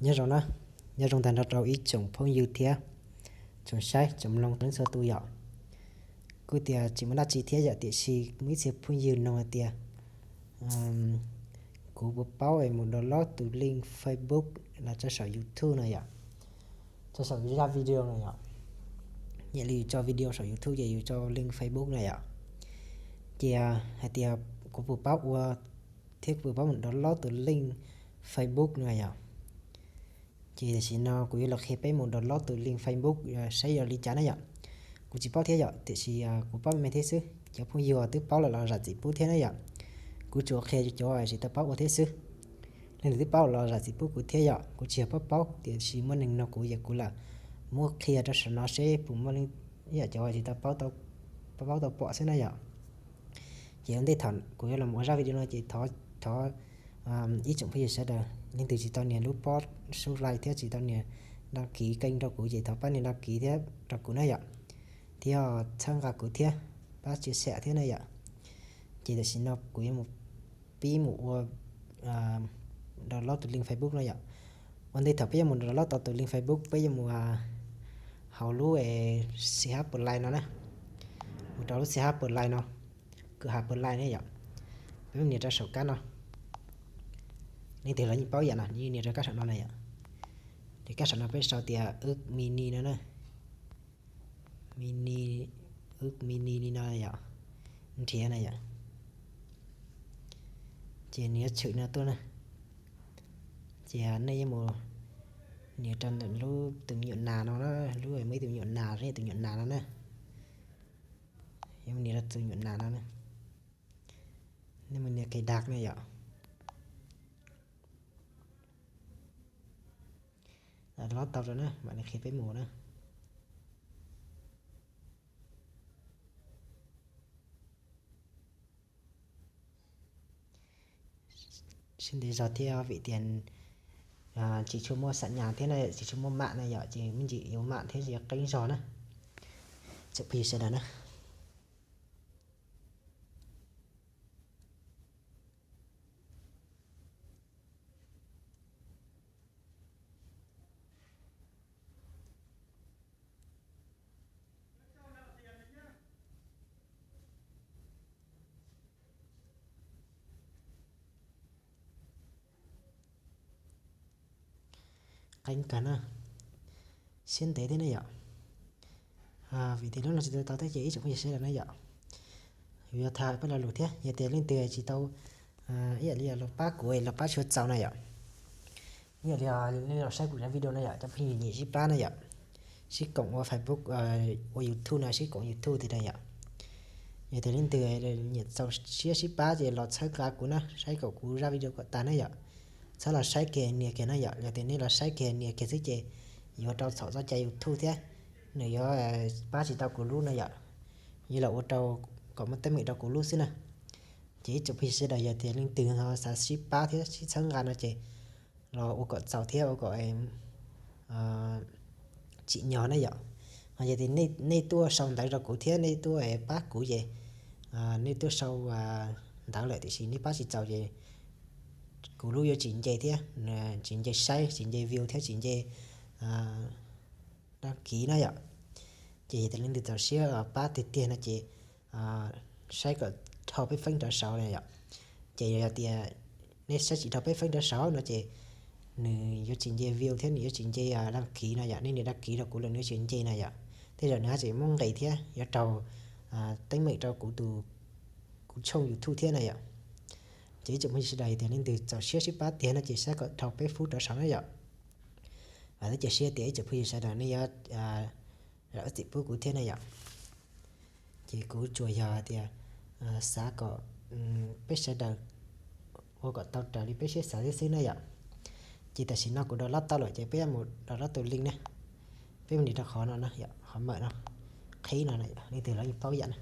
Nyob zoo na, nyob zoo tag nrho rau ib tsoom phooj ywg thiab tsoom saib tsoom mloog txhua tus yom. Kuj tias tsis muaj dab tsi thiab yom, tiam sis muaj ib txhia phooj ywg nug hais tias kuv puas paub es mus download tus link Facebook los tso saum YouTube no yom, tso saum zaj video no yom. Yam li yus tso video saum YouTube ces yus tso link Facebook no yom. Ces hais tias kuv puas paub ua thiab kuv puas paub mus download tus link Facebook no yom. Ces tam sim no kuv yuav los qhia peb mus download tus link Facebook saib yog li cas na yom. Kuv tsis paub thiab yom, tiam sis kuv paub me me thiab xwb. Cov phooj ywg twb paub lawm los zam txim pub thiab na yom. Kuv tsuas qhia cov tsis tau paub ua thiab xwb. Leej twg twb paub los zam txim pub kuv thiab yom. Kuv tsis yog paub paub, tiam sis muaj neeg nug kuv ces kuv lam muab qhia rau saum no seb puas muaj leej, ib yam cov tsis tau paub, paub tau pom xwb na yom. Ces ua ntej thaum kuv yuav los ua zaj video no ces thov, thov ib tsoom phooj ywg sawv daws, leej twg tsis tau nias lub pob subscribe thiab tsis tau nias đăng ký kênh rau kuv ces thov pab nias đăng ký thiab rau kuv na yom, thiab txhawb nqa kuv thiab pab chia sẻ thiab na yom. Ces tam sim no kuv yuav mus, pib mus ua download tus link Facebook no yom. Ua ntej thaum peb yuav mus download tau tus link Facebook, peb yuav mus hauv lub C H Play no na, mus rau lub C H Play no, kwv ha Play ne yom. Peb nias rau saum kab no, leej twg los yeej paub yam no, nias rau kab saum no na yom. Ces kab saum no peb sau tias wb mini no na, mini, wb mini li no yom, nrhiav na yom. Ces nws yuav tshwm no tuaj na. Ces nej yuav mus nias rau ntawm lub tus me nyuam nas no na, lub muaj ib tus me nyuam nas, tus me nyuam nas no na. Yuav mus nias rau tus me nyuam nas no na. Nej mus nias cài đặt na yom. Download tau rau na, mam li qhia peb mus na. Siab ntev zog thiab vim tias tsis tshua muaj xam nyas thiab na, tsis tshua muaj mạng na yom, ces me ntsis yuav mạng thiab tsis yuav qeeb zog na. Tsoom phooj ywg sawv daws na. Qeeb kawg na, siab ntev thiab na yom. Vim tias lub no tsis tau tau thiab ces ib tsoom phooj ywg sawv daws na yom, yuav tham peb lo lus thiab. Yog tias leej twg tsis tau, ib yam li los pab kuv los pab tsis tau txaus na yom. Ib yam li nej los saib kuv cov video na yom, cov phooj ywg nyiam sib pab na yom, sib koom ua Facebook, ua YouTube no sib koom YouTube tiag tiag yom. Yog tias leej twg nyiam txaus siab sib pab ces los txhawb nqa kuv na, saib kom kuv zaj video kom tag na yom. Txhob los saib kiag nias kiag na yom, yog tias nej los saib kiag nias kiag xwb ces yuav rau txhaum txoj cai YouTube thiab, nws yuav pab tsis tau kuv lub na yom, yuav los ua rau kom muaj teeb meem rau kuv lub xwb na. Ces ib tsoom phooj ywg sawv daws yog tias leej twg ho xav sib pab thiab sib txhawb nqa no ces los ua kom txaus thiab ua kom tsim nyog na yom. Ho yog tias nej tuaj sau ntawv rau kuv thiab nej tuaj pab kuv ces nej tuaj sau ntawv lawm tiam sis nej pab tsis txaus ces kuv lub yuav tsis nce thiab, tsis nce saib, tsis nce view thiab tsis nce đăng ký na yom. Ces yog tias leej twg txaus siab pab tiag tiag no ces saib kom dhau peb feeb rov saud na yom. Ces yog tias nej saib tsis dhau peb feeb rov saud no ces nws yuav tsis nce view thiab nws yuav tsis nce đăng ký no yom, nej nias đăng ký rau kuv los nws yuav tsis nce na yom. Tej zaum nws ho tseem muab nqis thiab yuav raug teeb meem rau kuv tus, kuv tshooj YouTube thiab na yom. Ces ib tsoom phooj ywg sawv daws yog tias leej twg txaus siab sib pab tiag no ces saib kom dhau peb feeb rov saud na yom. Vam thiab cia siab tias ib tsoom phooj ywg sawv daws nej yuav zam lub txim pub kuv thiab na yom. Ces kuv tsuas yog tias xav kom peb sawv daws ua kom tau raws li peb siab xav xwb xwb na yom. Ces tam sim no kuv download tau lawm ces peb yuav mus download tus link na. Peb mus nias rau qhov no na yom, qhov mawm no, qhib no na yom, leej twg los yeej paub yam na.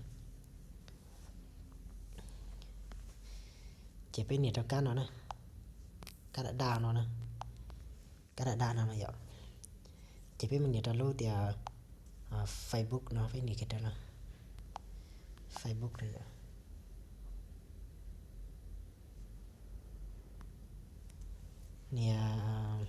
Ces peb nias rau kab no na, kab daj daj no na, kab daj daj no na yom. Ces peb mus nias rau lub tias Facebook no, peb nias kiag rau no, Facebook no yom. Nias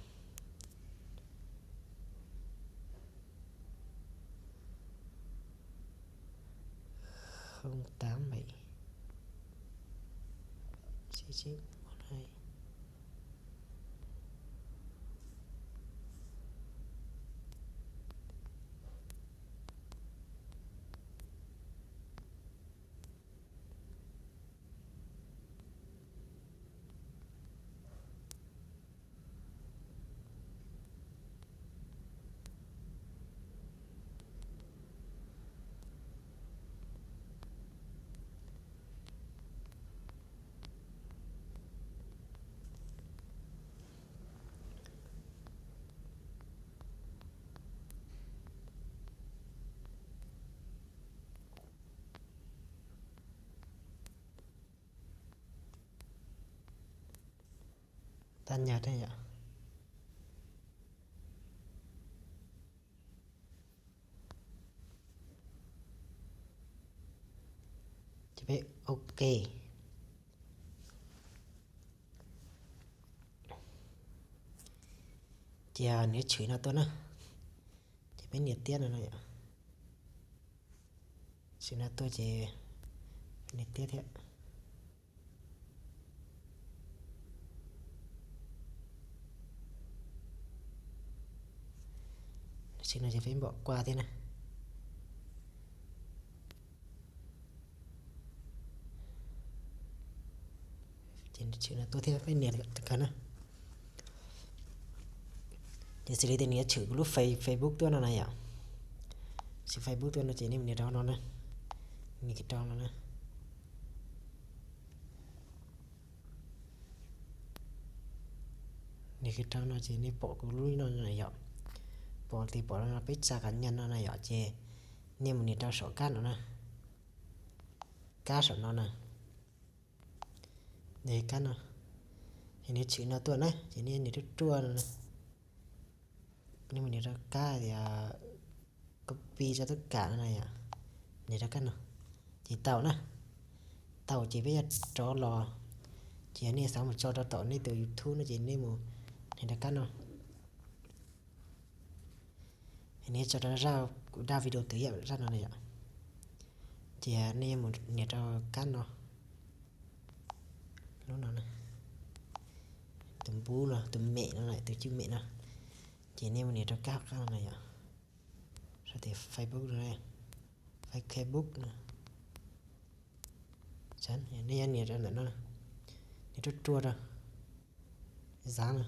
Tag nyaj thiab yom. Ces peb ok. Ces nws tshwm no tuaj na. Ces peb nias tiab no no yom. Tshwm no tuaj ces nias tiab thiab. Tshwm no ces peb npam qua thiab na. Ces tshwm no tuaj thiab peb nias tag kawg na. Ces xws li tias nws yuav tshwm kuv lub Face, Facebook tuaj no na yom. Tshwm Facebook tuaj no ces nej mus nias rau no na. Nias kiag rau no na. Nias kiag rau no ces nej pom kuv lub no na yom. Pom tis pom no peb tsa cá nhân no na yom, ces nej mus nias rau saum kab no na. Kab saum no na. Nias kab no. Ces nws tshwm no tuaj na, ces nej nias ruaj ruaj no na. Nej mus nias rau kab tias copy cho tất cả no na yom. Nias rau kab no. Ces tau na. Tau ces peb yuav rov los. Ces yog nej xav mus tso rau tom nej tus YouTube no ces nej mus nias rau kab no. Nws tso rau zaj, kuv daj video twg yam zaj no na yom. Ces nej mus nias rau kab no. Lub no na. Tus npub no, tus mem no, tus cwj mem no. Ces nej mus nias rau kab qab no na yom. Sau tias Facebook no, Facebook no. Nej yuav nias rau ntawm no, nias ruaj ruaj rau, zav no,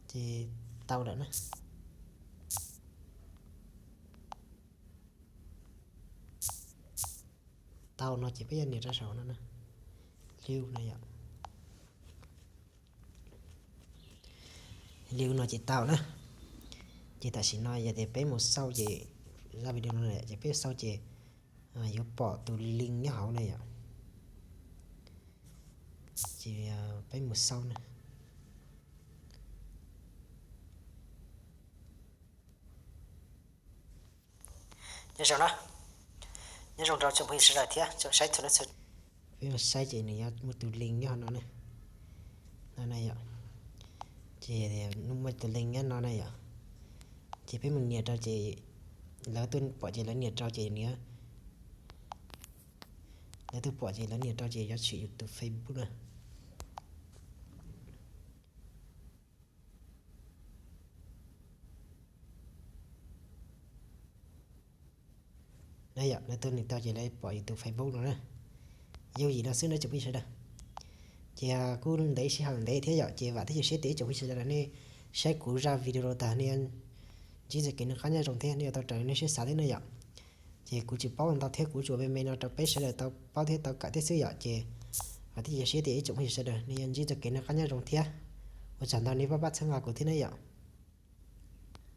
ces tau lawm na. Tau no ces peb yuav nias rau saum no na, liu no yom. Liu no ces tau na. Ces tam sim no yog tias peb mus xauj ces, zaj video no ces peb xauj ces yuav pom tus link nyob hauv na yom. Ces peb mus xauj na. Nyob zoo na, nyob zoo rau tsoom phooj ywg sawv daws thiab tsoom saib txhua leej txhua tus. Peb mus saib ces nws yuav muaj tus link nyob no na. No na yom. Ces muaj tus link nyob no na yom. Ces peb mus nias rau ces lawv tuaj pom ces lawv nias rau ces nws, lawv tuaj pom ces lawv nias rau ces yuav tshwm yus tus Facebook na. Na yom, lawv tuaj nias tau ces lawv pom yus tus Facebook no na. Yooj yim no xwb na tsoom phooj ywg sawv daws. Ces kuj ntev sij hawm ntev thiab yom, ces vam thiab cia siab tias ib tsoom phooj ywg sawv daws nej saib kuv zaj video no tag nej ntsib txoj kev noj qab nyob zoo thiab nej yuav tau raws li nej siab xav thiab na yom. Ces kuv tsis paub ntau thiab kuv tsuas me me no rau peb sawv daws tau paub thiab tau kawm thiab xwb yom. Ces vam thiab cia siab tias ib tsoom phooj ywg sawv daws nej yuav ntsib txoj kev noj qab nyob zoo thiab ua tsaug ntau nej pab pab txhawb nqa kuv thiab na yom.